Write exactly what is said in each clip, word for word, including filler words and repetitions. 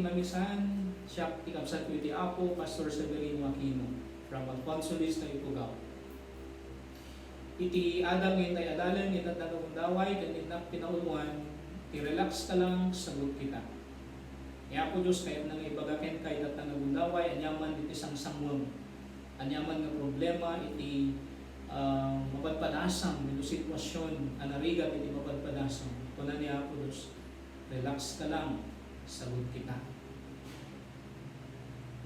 Mamisan, siak ti kabsatko iti Apo, Pastor Severino Aquino, from Alfonso Lista, Ifugao. Iti adal nga intay adalan, iti tatta nga gundaway, ken innak pinauloan, ti relax ka lang, sagut kita. Ni Apo Dios, kayatna nga ibaga kenka iti tatta nga gundaway, aniaman iti sangsanguem, aniaman nga problema iti, ah, mapadpadasam, iti sitwasyon a narigat iti mapadpadasam. Kuna ni Apo Dios, "Relax ka lang, sagut kita."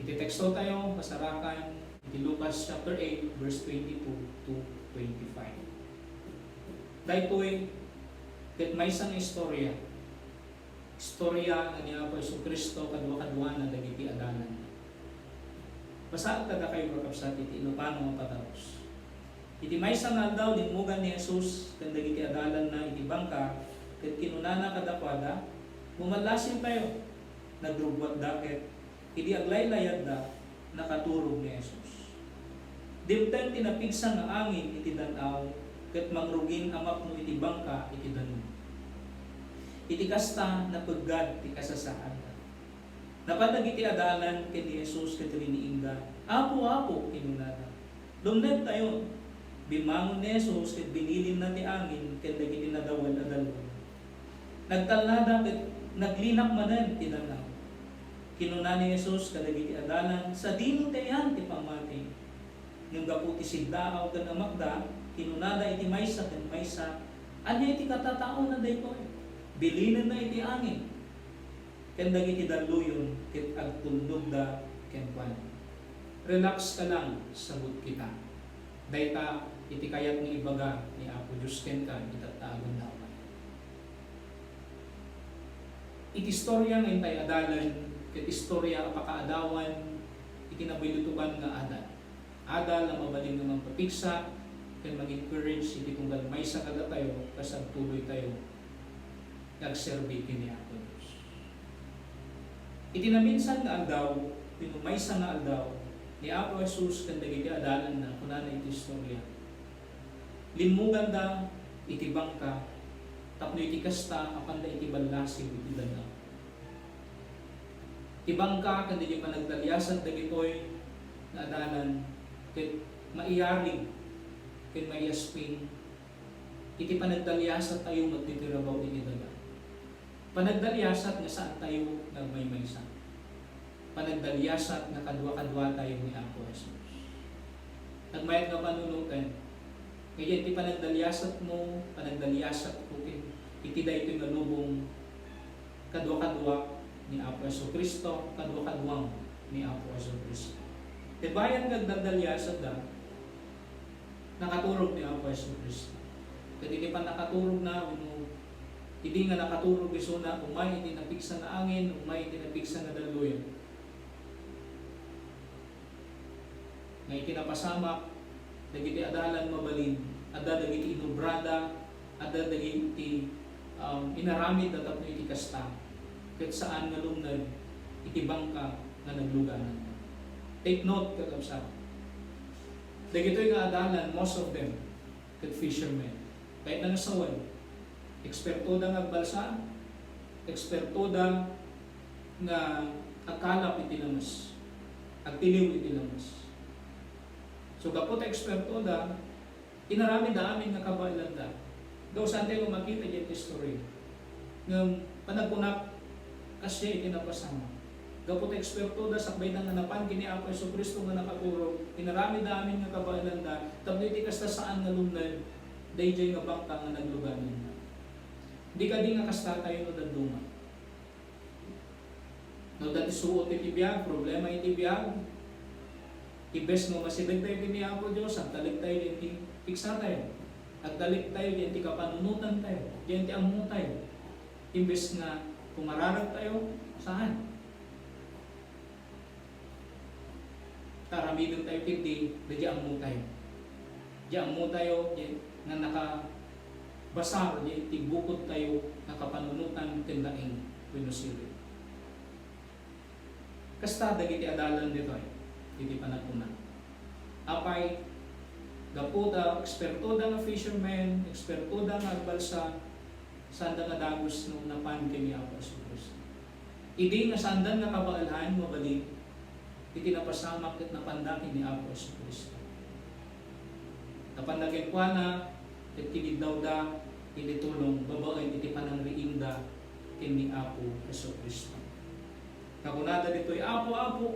Iti teksto tayo, masarakan iti Lucas chapter eight, verse twenty-two to twenty-five. Daytoy ket maysa nga istorya. Istorya nga ni Apo Jesu-Cristo kadua-kaduana dagiti adalan. Basaen kadakayo, kakabsat, iti inupano nga padaros. Iti maysa nga aldaw, limmugan ni Jesus ken dagiti adalanna iti bangka, ket kinunana kadakuada, "Bumallasiwtayo." Nagrubbuatda ket idi aglaylayadda, nakaturog ni Jesus. Dimteng ti napigsa nga angin iti dan-aw ket mangrugin a mapno iti bangka iti danum. Iti kasta, napeggad ti kasasaadda. Napan dagiti adalan ken ni Jesus ket riniingda, "Apo, Apo," kinunada, "lumnedtayon." Bimmangon ni Jesus ket binilinna ti angin ken dagiti nadawel a dalluyon. Nagtalnada ket naglinak manen ti dan-aw. Kinuna ni Jesus kadagiti adalan, "Sadino ti ayan ti pammati?" Ngem gapu ti siddaaw ken amakda, kinunada iti maysa ken maysa, "Ania iti katataona daytoy? Bilinenna iti angin ken dagiti dalluyon ket agtulnogda kenkuana." "Relax ka lang," sagut kita. Dayta iti kayat nga ibaga ni Apo Dios kenka iti tatta a gundaway. Iti istorya nga intay adalan ket istorya a pakaadawan iti nabilutokan nga adal. Adal a mabalin nga mangpapigsa ken mang-encourage iti tunggal maysa kadatayo kas agtuloytayo nga agserbi ken ni Apo Dios. Iti naminsan nga aldaw, wenno maysa nga aldaw, ni Apo Jesus ken dagiti adalanna, kunana iti istorya, limmuganda iti bangka tapno iti kasta, apanda iti ballasiw iti dan-aw. Ti bangka ken dagiti panagdaliasat dagitoy nga adalan ket maiyarig ken maiyasping iti panagdaliasattayo met iti rabaw iti daga. Panagdaliasat nga saantayo nga agmaymaysa. Panagdaliasat nga kadua-kaduatayo ni Apo Jesus. Nagmayat nga panunoten, nga iti panagdaliasatmo, panagdaliasatko ken iti daytoy nga lubong, kadua-kadua ni Apo Jesu-Cristo, kadua-kaduam ni Apo Jesu-Cristo. Ti bayan nga agdaldaliasatda, nakaturog ni Apo Jesu-Cristo. Ket iti pannakaturogna, wenno idi nga nakaturog isuna, umay iti napigsa nga angin, umay iti napigsa nga dalluyon. Nga iti napasamak dagiti adalan mabalin, adda dagiti inobrada, adda dagiti, um, inaramidda tapno iti kasta, ket saan nga lumned iti bangka nga nagluganan. Take note, kakabsat. Dagitoy nga adalan, most of them, ket fishermen. Kayatna nga sawen, ekspertoda nga agbalsa, ekspertoda nga agkalap iti lames, agtiliw iti lames. So, gapu ta ekspertoda, inaramidda amin nga kabaelanda. Daw, saantayo makita diay istorya. Ngem panagkunak, kasdiay iti napasamak. Gapu ta ekspertoda, sakbayda nga napan ken ni Apo Jesu-Cristo nga nakaturog, inaramidda amin nga kabaelanda, tapno iti kasta, saan nga lumned daydiay nga bangka nga naglugananna. Di kadi nga kastatayo no dadduma? No adda ti suot iti biag, problema iti biag, imbes nga umasidegtayo ken ni Apo Dios, agtalektayo diay ti pigsatayo. Agtalektayo diay ti kapanunotantayo, diay ti ammotayo. Imbes nga kumararagtayo, saan? Ta aramidentayo ketdi daydiay ammotayo. Diay ammotayo, diay nga nakabasar diay ti bukodtayo nga kapanunotan ken laeng wenno sirib. Kasta dagiti adalan ditoy, iti panagkuna. Apay, gapu ta ekspertoda nga fishermen, ekspertoda nga agbalsa, saanda nga dagus no napan ken ni Apo Jesu-Cristo. Idi nga saandan nga kabaelan, mabalin, iti napasamak ket napanda ken ni Apo Jesu-Cristo. Napanda kenkuana, ket kiniddawda iti tulong babaen iti panangriingda ken ni Apo Jesu-Cristo. Kakunada ditoy, "Apo, Apo,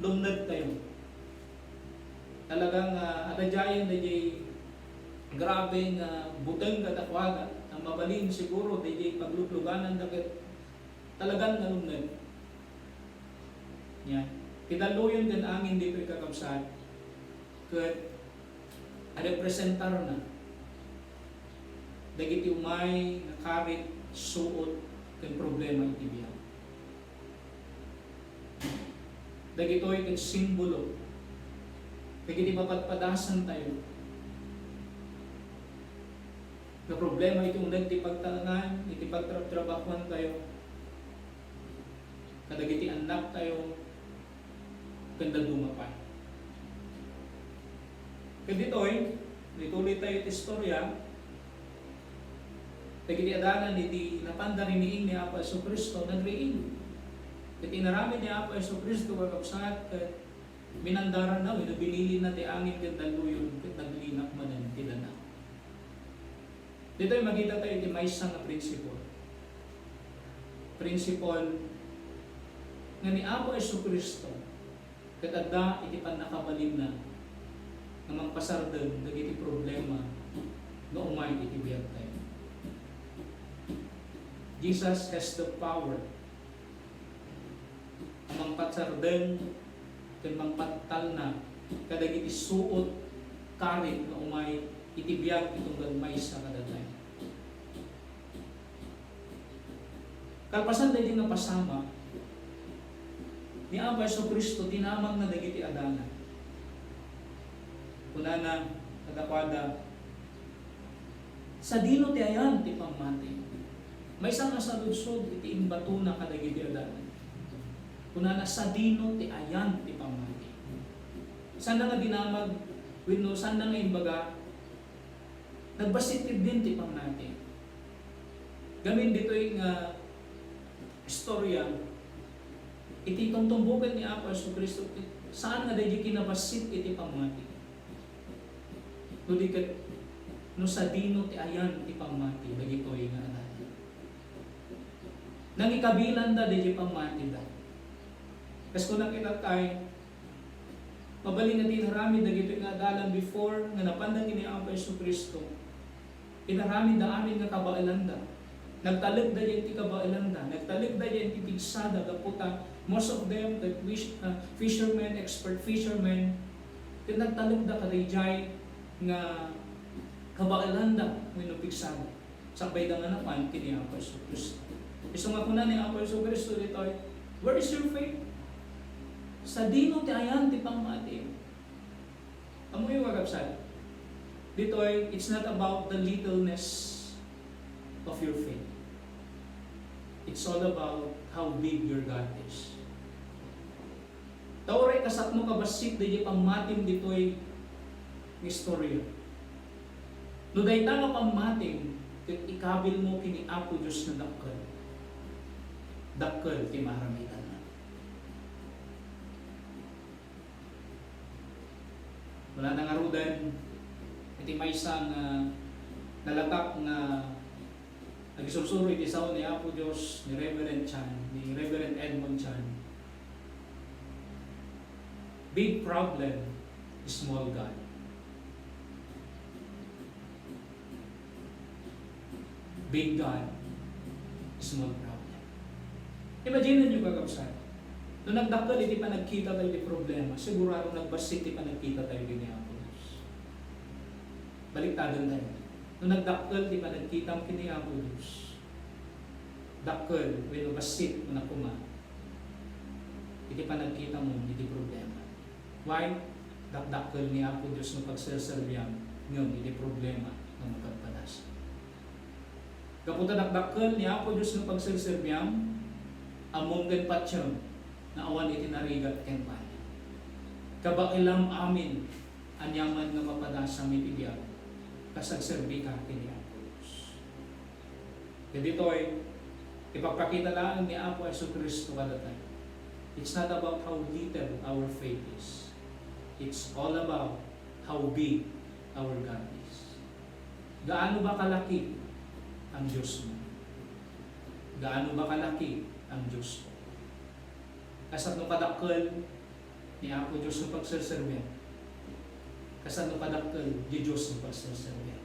lumnedtayo." Talagang, ah, adda diayen daydiay grabe nga buteng kadakuada. Ang mabalin siguro, daydiay pagluglugananda ket talagan nalumned. Yan. Ti dalluyon ken angin ditoy, kakabsat, ket representarna dagiti umay nga karit, suot, ken problema iti biag. Dagitoy ket simbolo dagiti papadpadasantayo nga problema iti uneg ti pagtalnan, iti pagtratrabahoantayo kadagiti annaktayo, ken dadduma pay. Ket ditoy, ituloytayo ti istorya. Dagiti adalan iti napanda riniing ni Apo Jesu-Cristo, nagriing. Ket inaramid ni Apo Jesu-Cristo, kakabsat, ket minandaranna wenno binilinna ti angin ken dalluyon, ket naglinak manen ti dana. Ditoy makitatayo iti maysa nga prinsipyo. Prinsipyo nga ni Apo Jesu-Cristo ket adda iti pannakabalinna nga mangpasardeng dagiti problema nga umay iti biagtayo. Jesus has the power a mangpasardeng ken mangpattalna kadagiti suot, karit nga umay iti biag ti tunggal maysa kadatayo. Kalpasan daydi nga pasamak, ni Apo Jesu-Cristo, dinamagna dagiti adalan. Kunana kadakuada, "Sadino ti ayan ti pammati?" Maysa nga saludsod iti imbatona kadagiti adalan. Kunana, "Sadino ti ayan ti pammati?" Saan nga dinamag, wenno saan nga imbaga, nagbassit ketdin ti pammati. Gamin ditoy nga istorya, iti tumtumboken ni Apo Jesu-Cristo, saan nga daydi kinabassit iti pammati. No di ket, no sadino ti ayan ti pammati dagitoy nga adalan. Nangikabilanda daydi pammatida. Kas kunakita tay, mabalin nga ti inaramid dagitoy nga adalan before nga napanda ken ni Apo Jesu-Cristo. Inaramidda amin nga kabaelanda. Nagtalekda diay ti kabaelanda. Nagtalekda diay ti pigsada gapu ta most of them, the fish-, ah, fishermen, expert fishermen, ket nagtalekda kadaydiay nga kabaelanda wenno pigsada. Sakbayda nga napan ken ni Apo Jesu-Cristo. Isu nga kuna ni Apo Jesu-Cristo ditoy, "Where is your faith?" Sadino ti ayan ti pammati? Ammoyo, kakabsat, ditoy, it's not about the littleness of your faith. It's all about how big your God is. Ta uray kasano kabassit daydi pammatim ditoy nga istorya. No dayta nga pammatim ket ikabilmo ken ni Apo Dios nga dakkel, dakkel ti maaramidanna. Wala na ngaruden iti maysa nga nalatak nga agisursuro iti sao ni Apo Dios, ni Reverend Chan, ni Reverend Edmond Chan. Big problem, small God. Big God, small problem. Imagine niyo, kakabsat, no nagdakkel iti panagkita tayo ti problema, sigurado nagbassit ti panagkita tayo ken ni Apo Dios. Baliktaden tayo. No nagdakkel ti panagkitam ken ni Apo Dios, dakkel wenno bassit, kuna koma, iti panagkitam iti problema. Why? Dakdakkel ni Apo Dios nga pagserserbiam ngem iti problema nga mapadpadasam. Gapu ta dakdakkel ni Apo Dios nga pagserserbiam, ammom ken patiem nga awan iti narigat kenkuana. Kabaelam amin aniaman nga mapadasam iti biag, kas agserbika ken ni Apo Dios. Ket ditoy, Ipagpakita laeng ni Apo Jesu-Cristo kadatayo. It's not about how little our faith is. It's all about how big our God is. Gaano ba kalaki ang Diyos mo? Gaano ba kalaki ang Diyos mo? Kasano kadakkel ni Apo Diyos nga pagserserbian? Kasano kadakkel ti Diyos nga pagserserbian?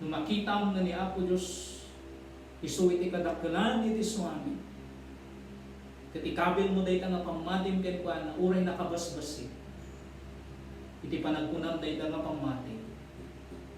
No makitam nga ni Apo Diyos isu iti kadakkelan iti suami, ket ikabilmo dayta nga pammatim kenkuana, uray nakabasbassit iti panagkunam dayta nga pammatim,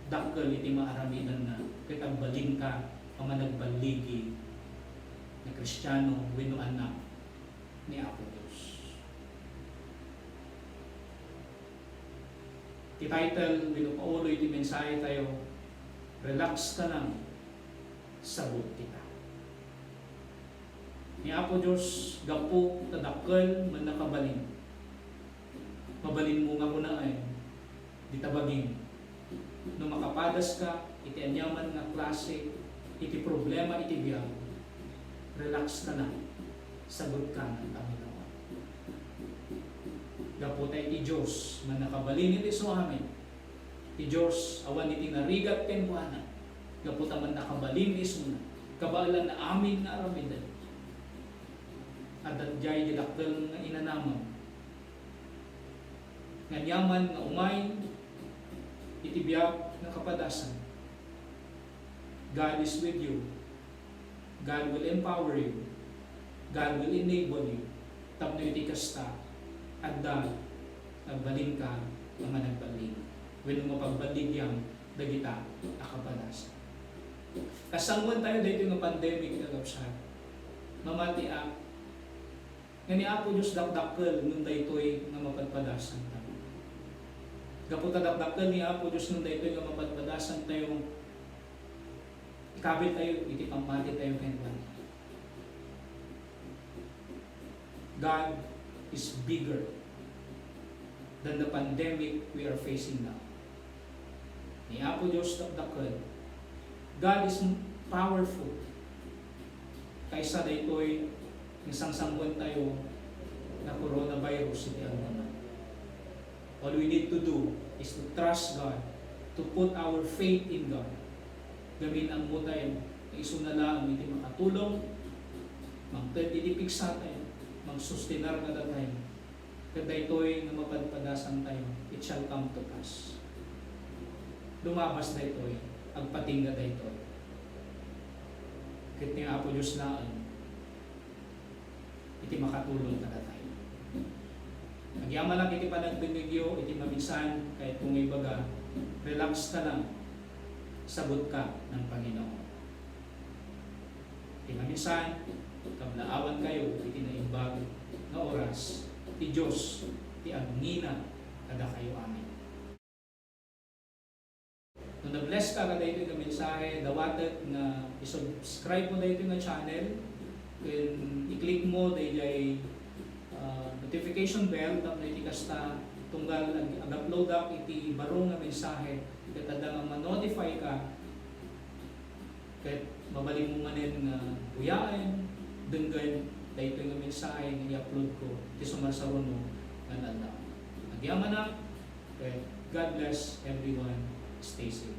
dakkel iti maaramidenna ket agbalinka a managballigi nga Kristiano wenno annak ni Apo Dios. Ti title wenno paulo iti mensahe tayo, "Relax ka lang, sagut kita." Ni Apo Dios, gapu ta dakkel nga nakabalin, mabalinmo nga kunaen dita bagim, no makapadaska iti aniaman nga klase iti problema iti biag, relax ka na, sagut ka ng Panginoon. Gapu ta iti Dios nga nakabalin iti isuamin, ti Dios awan iti narigat kenkuana, gapu ta mannakabalin isuna, kabaelan na amin nga aramiden. Adda diay di dakkel nga inanamag. Nga aniaman nga umay iti biag nga kapadasan, God is with you. God will empower you. God will enable you. Tapno iti kasta, adda agbalinka nga managbalin wenno mapagballigian dagita a kapadasan. Kasangoan tayo daytoy nga pandemic nga kabsat. Mamatiak nga ni Apo Dios dakdakkel ngem daytoy nga mapadpadasan tayo. Gapu ta dakdakkel ni Apo Dios ngem daytoy nga mapadpadasan tayo, ikabil tayo iti pammati tayo kenkuana. God is bigger than the pandemic we are facing now. Ni Apo Dios dakdakkel. God is powerful. Kaysa daytoy nga sangsangoan tayo nga coronavirus iti aldaw. All we need to do is to trust God, to put our faith in God. Gamin ammo tayo nga isuna laeng iti makatulong, mangted iti pigsatayo, mangsustenar kadatayo. Ket daytoy nga mapadpadasan tayo, it shall come to pass. Lumabas daytoy, agpatingga daytoy. Ket ni Apo Dios laeng iti makatulong kadatayo. Agyamanak iti panagdengngegyo iti maminsan, kayatko nga ibaga, relax ka lang, sagut ka ng Panginoon. Iti maminsan, kablaawan kayo iti naimbag nga oras ti Dios ti agngina kadakayo amin. No na-bless ka kadaytoy nga mensahe, dawatek nga i-subscribe mo daytoy nga channel, ken i-click mo dayjay, ah, notification bell tapno iti kasta, tunggal ag-, ag-uploadak iti baro nga mensahe, ket adda nga ma-notify ka, ket mabalinmo manen nga uyaen, denggen daytoy nga mensahe nga i-upload ko iti sumarsaruno nga aldaw. Agyamanak, ket God bless everyone. Stay safe.